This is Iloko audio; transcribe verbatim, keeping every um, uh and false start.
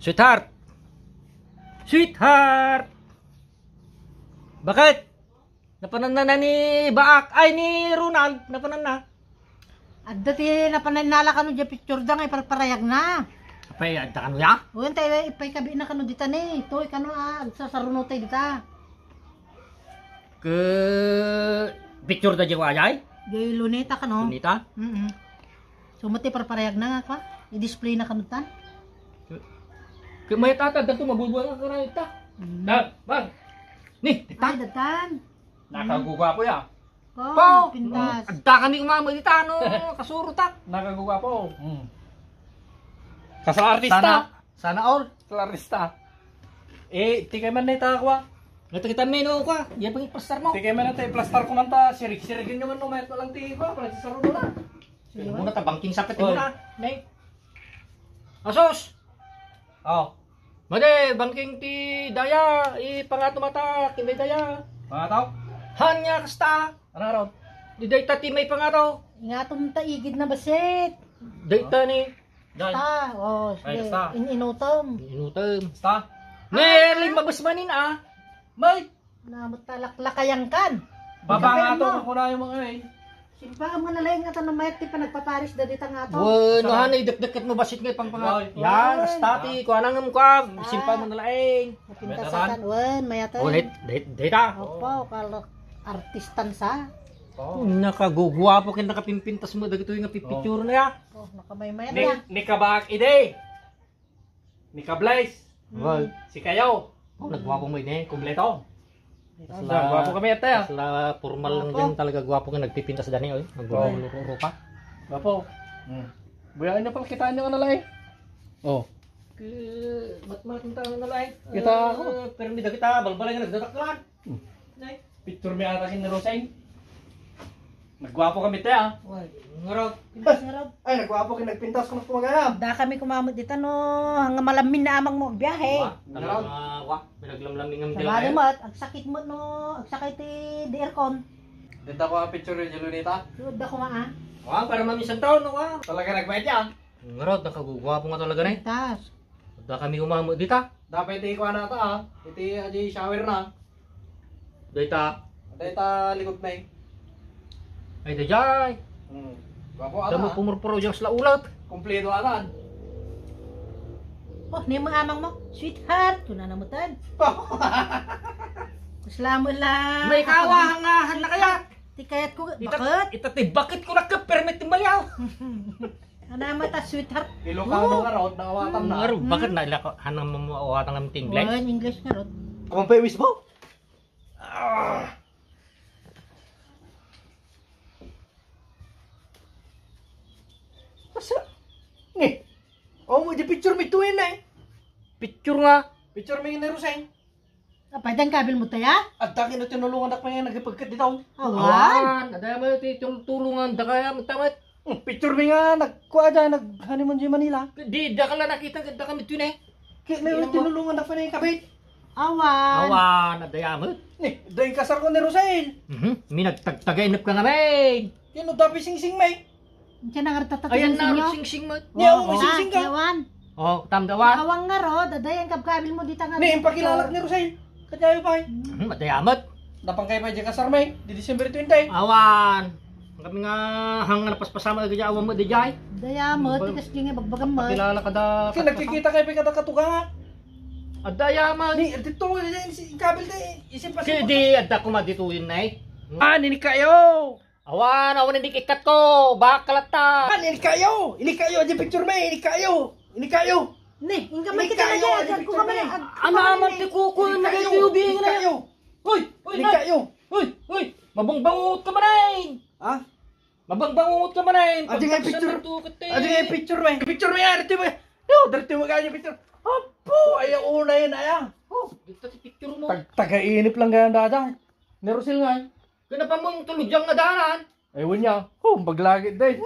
Sweetheart! Sweetheart! Bakit? Napananna na ni Baak? Ay, ni Ronald. Napananna. Adda ti napananna la kano diay picture da nga iparparayag na. Apay, adda kano ya? Uwan tayo, ipay kabi na kano dita ni. Toy kano, ah, agsasarunotay dita. Ke picture da diay wa diay? Diay Luneta kano? Luneta? Mm-mm. So, mati parparayag na nga kwa. I-display na kano tan. Ke mayat ata, adda to mabubuan nga karayag ta. Mm. Da, bang. Ni, dita. Ay, datan. Nakagugwapo ya. Po, po! Pintas. Adda kami umamo dita, no? Kasuro ta. Nakagugwapo. Hmm. Kasla artista. Sana, sana all. Kasla artista. Eh, ti kay man na ita, kwa? Ito kita meno, kwa. Yan pang iplastar mo. Ti kay man na ita, iplastar ko man ta, sirig-sirigen nyo man, no? Mayat na lang ti, kwa, pala si Saruno na. Sige, muna ta, bangking sakit muna. Nay. Asos! Oh. Madi, bangking ti daya, ipangato mata, kin daya. Pangato? Han nga kasta. Ano, ano? Di dayta ti may pangato. Ingatom ta igid na basit. Dayta ni. Day. Kasta, oh, sige. Ay, kasta. In-inutom. Inutom. Kasta. Ne, limbabas manin, ah. May. Namut talaklakayan kan. Baba nga to, kuna yung mga eh. Simpa mo na lang nga tanong mayat ti panagpaparis da dita nga to. Wen, no, hanay, dekdeket mo basit nga ipangpangat. Ay. Yan, hasta ti, kuha na nga mo, kuha. Simpa mo na laeng. Napintasan, wen, mayat. Oh, dayta. Opo, kalo artistan sa. Oh. Nakagugwapo ken nakapimpintas mo dagitoy nga pipicture na ya. Oh, nakamaymayat na. Ni, ni Kabak Ide. Ni Kablais. Well. Si kayo. Oh, nagwapo mo ini. Kompleto. Kasla, gwapo kami ata, ah. Kasla formal lang din talaga, gwapo nga nagpipintas dani, oy. Nagwapo, oh. Luro-luro pa. Gwapo. Hmm. Buya, ano pala, kitaan nyo nga nalay? Oh. Ke-, mat-, mat-, mat-, nalay. Kita ako. Eh, pero hindi kita, balbalay nga nagdataklan. Hmm. Nay. Picture mi ata ken ni Roseng. Nagwapo kami, te, ah. Uy, ngarod. Pintas ngarod. Ay, nagwapo ken nagpintas ko na po kaya. Da kami kumamot dita no, hanggang malamin na amang mo agbiyahe. Wa, ngarod. Talaga, wa, pinaglamlamingan din. Sabado met, agsakit met no, agsakit ti di aircon. Dita ko ang picture ni Lunita. Suod da ko nga, ah. Wa, para mamisan taon, no, wa. Talaga nagbayad niya. Ngarod, nakagugwapo nga talaga, ne. Pintas. Da kami kumamot dita. Dapat iti ikuan na ta, ah. Iti, adi shower na. Dayta. Dayta likod na eh. Ay, dayjay. Hmm. Gwapo ata, damo ah. Pumurpuro dyan sa laulat. Kompleto ata. Oh, ni mo amang mo, sweetheart, kuna na mo tan. Kusla mo lang. May kawa, nga, han na kaya. Ti kayat ko, ita, bakit? Ita ti bakit ko nagka-permit ti mayaw. Ano naman ta, sweetheart? Ilocano nga raw, naawatan na. Ngaro, bakit na ilako? Hanang mo awatan ng English? Oh, in English nga raw. Kaman pa yung mismo? Ah. Asa? Ni. Oh, mo di picture mi tuwin na eh. Picture nga. Picture mi ni Roseng. Apay, diyan kabil mo tayo? Adda kino tinulungan dak pa nga nagipagkat di taon. Awan. Awan. Adda mo ti tulungan da kaya magtamat. Hmm, picture mi nga nagkuha dyan, nag-honeymoon dyan Manila. Di, da ka lang nakita, da kami dun eh. Kaya na yung tinulungan dak pa nga kabit. Awan. Awan, adda yamot. Eh, da yung kasar ko ni Rosel. Mhm, minagtagtagay nap ka nga, men. Yan o, dapi singsing, may. Diyan ang artata. Ayan na, singsing mo. Ni, awan mo singsing ka. Awan. Oh, tamdawan. Awan nga ro, dadayan kabkabil mo dita nga. Ni, impakilalak ni Rosel. Kanya yung pay. Hmm, madayamot. Napang kayo pa dyan kasar, may. Di December twenty. Awan. Kami nga, hang napaspasama ka dyan, awan mo di dyan. Dayamot, tikas dyan nga bagbagan mo. Pakilala ka da. Kasi nagkikita kayo pa kada katugangan. Adayamot. Ni, dito, si kabil di, isin pa. Kaya di, adda ko madituyin na eh. Ah, nini kayo. Awan, awan, hindi ikat ko. Baka latta. Kan, ini kayo. Ini kayo, aja picture me. Ini kayo. Ini kayo. Ni, ingka man kita kayo, aja picture me. Ano naman ti kuko yung nagay tuyubing na? Ini kayo. Hoy, hoy, ini kayo. Hoy, hoy. Mabangbangot ka man ay. Ha? Mabangbangot ka man ay. Aja nga picture. Aja nga picture me. Picture me, arti mo. Yo, darte mo kanya picture. Apo, ay una yan, aya. Oh, dito ti picture mo. Tag-, taga-inip lang kaya dada. Ni Rosel nga eh. Kaya pa mong tulog dyan nga danan. Ay, wanya. Oh, maglagit din.